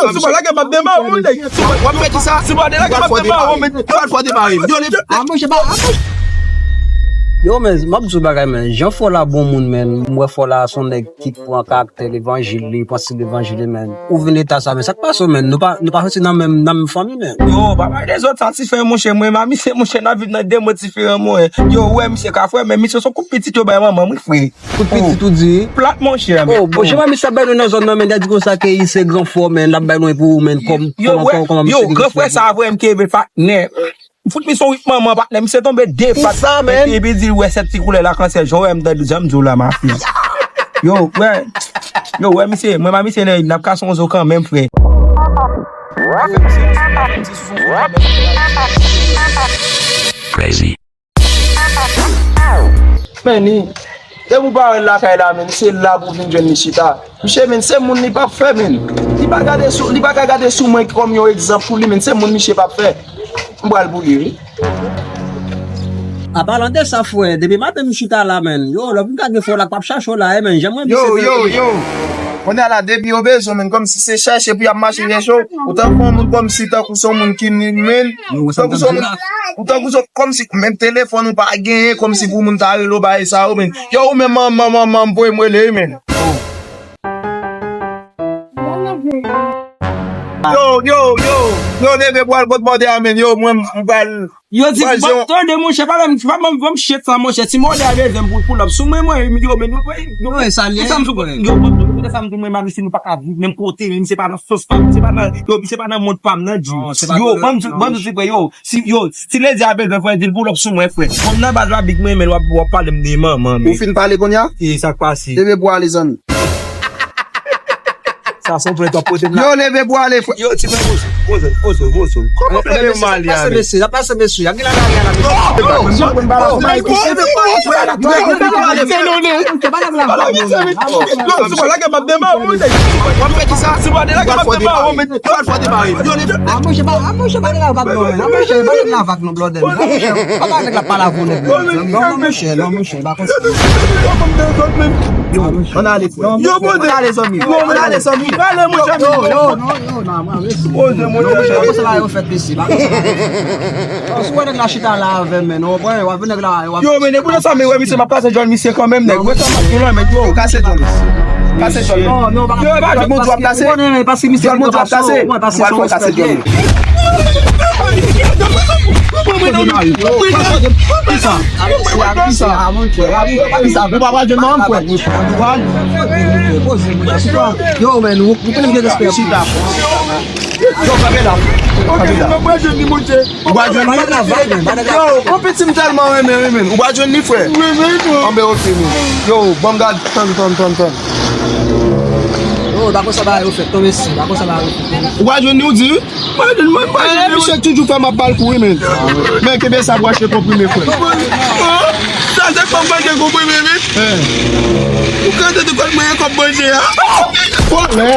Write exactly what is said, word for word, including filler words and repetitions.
Yo, sou pa lage m ap demare w, nèg. W ap fè kisa? Sou pa lage m ap demare w, men. Yo, al fò demare m. Yo, le... Ah, monchè, ba, ah, monchè. Yo, men, m ap di w bagay, men. Jan fò la bon moun, men. M wè fò la se yon nèg ki pran karaktè levanjil li, pran stil levanjil li, men. Ou vin eta sa, men. Sa k pase w, men? Nou pa, nou pa soti nan menm, nan menm fanmi, men. Yo, pa pale de zòt, sa ti fè, monchè. Mwen, mami, se, monchè, n ap viv nan de mond diferan, mwen. Yo, wè, misye ka fè, men misye se yon kout pitit yo bay manman m, wi, frè. Kout pitit ou di? Plat, monchè, men. Oh, bon, jan mami sa bay nou nan zòn nan, men, di konsa ke li se gran fò, men, l ap bay nou pou ou, men, kòm, yo, kòman, wè, kòman, kòman yo, misye gen gran frè sa, vre, m kenbe patnè. M fout misye yon wip manman, patnè, misye tonbe de pat. Pou sa, men. Epi di, wè, sèt ti koulè la, kansè, jan wè m tande, jan m di w la, ma fille. Yo, wè, yo, wè, misye, mwen, ma misye, n ap kase yon zo kanmenm, frè. Crazy. Feni. Depi w pa wè l lakay la, men, se la pou w vin jwenn li chita. Misye, men, se moun li p ap fè, men. Li pa gade sou, li pa ka gade sou mwen kòm yon egzanp pou li, men, se moun misye p ap fè. M pral pou li, wi. An palan de sa, frè, depi maten m chita la, men. Yo, lè m ka gen fò la, k p ap chache w la, e, men. Jan mwen, yo, yo, yo. Kounye a la, depi yo bezwen, men, kòmsi se chèche pou y ap mache chèche w. Ou tankou yon moun kòmsi, tankou se yon moun ki nil, men. Tankou se yon moun, ou tankou se, kòmsi, menm telefòn ou pa genyen, kòmsi pou moun ta rele w, bagay sa yo, men. Yo, ou menm, manman, manman, m voye m rele, men. Yo, yo, yo, yo, leve pral kot bòdè a, men. Yo, mwen, m pral Yo di, ban, tande, monchè, pa ban m, pa ban m, ban m shit sa, monchè. Si mòdè a bezwen m pou l pull up sou mwen, mwen, yo, men, yo, yo, yo, sa l ye, sa m di, yo, ban m, sa m di, mwen, mami, si nou pa ka viv menm kote, men, se pa nan sòs pa m, se pa nan, yo, se pa nan mond pa m, nan, G. Yo, ban m di, ban m di, yo, si, yo, si ledi a bezwen, frè, di l pull up sou mwen, frè. Kòm nan baz la, big mwen, men, w ap, w ap pale m de manman, men. Ou fin pale kounye a? E sa k pase? Leve pou ale, zanmi. Sa se yon plent w ap pote m la. Yo, leve pou ale, frè. Yo, ti frè, poze, poze, poze, poze. Kòman leve pou ale a, men? Pase mesye, pase mesye. Ann gen la, la, la, la. Yo, si w pa lage m ap demare w, nèg. W ap fè kisa? Si w pa lage m ap demare w, men. W ap fò demare. Yo, leve. Ah, monchè, pa, ah, monchè, pa de la vag non, men. Ah, monchè, pa de la vag non, blòdè. Ah, monchè, pa ba nèg la pale avè w, nèg. Non, non, monchè, non, monchè, pa konsa. Yo, ann ale, frè. Yo, ann ale, zanmi. Ann ale, zanmi. Yo, yo, yo, non, non, non, non, mesye. Poze, monchè. Pa konsa bagay yo fèt, mesye. Pa konsa bagay yo fèt. Si w wè nèg la chita la avè m, men, w konprann, w ap vin nèg la, w ap... Yo, men, depi lè sa, men, wè, misye, m ap kase djòl misye kanmenm, nèg. Wè sa, m ap di w la, men, yo. Kase djòl misye. Kase djòl. Non, non, pa kase djòl, paske w konnen, paske misye vin nan pasyon, w konprann, paske se yon respè. Kisa? Kisa? Kisa? Ou pa pral jwenn non, frè. Ou pa... Yo, men, ou, ou konnen m gen respè. Chita. Yo, kanpe la. Kanpe la. Ou pa jwenn li? Yo, yon piti m tèlman renmen, renmen. Ou pa jwenn li, frè? Anben, oke, men. Yo, ban m gad. Tann, tann, tann, tann. Yo, pa konsa bagay yo fèt, non, mesye. Pa konsa bagay yo fèt. Ou pa jwenn li, ou di? Mwen, mwen, mwen, misye toujou fè m ap ba l kou, wi, men. Men, kenbe sa, branche konprime, frè. Sa se kòb manje konprime, men. Ou ka tande kòb manje, kòb manje a. Fò lè.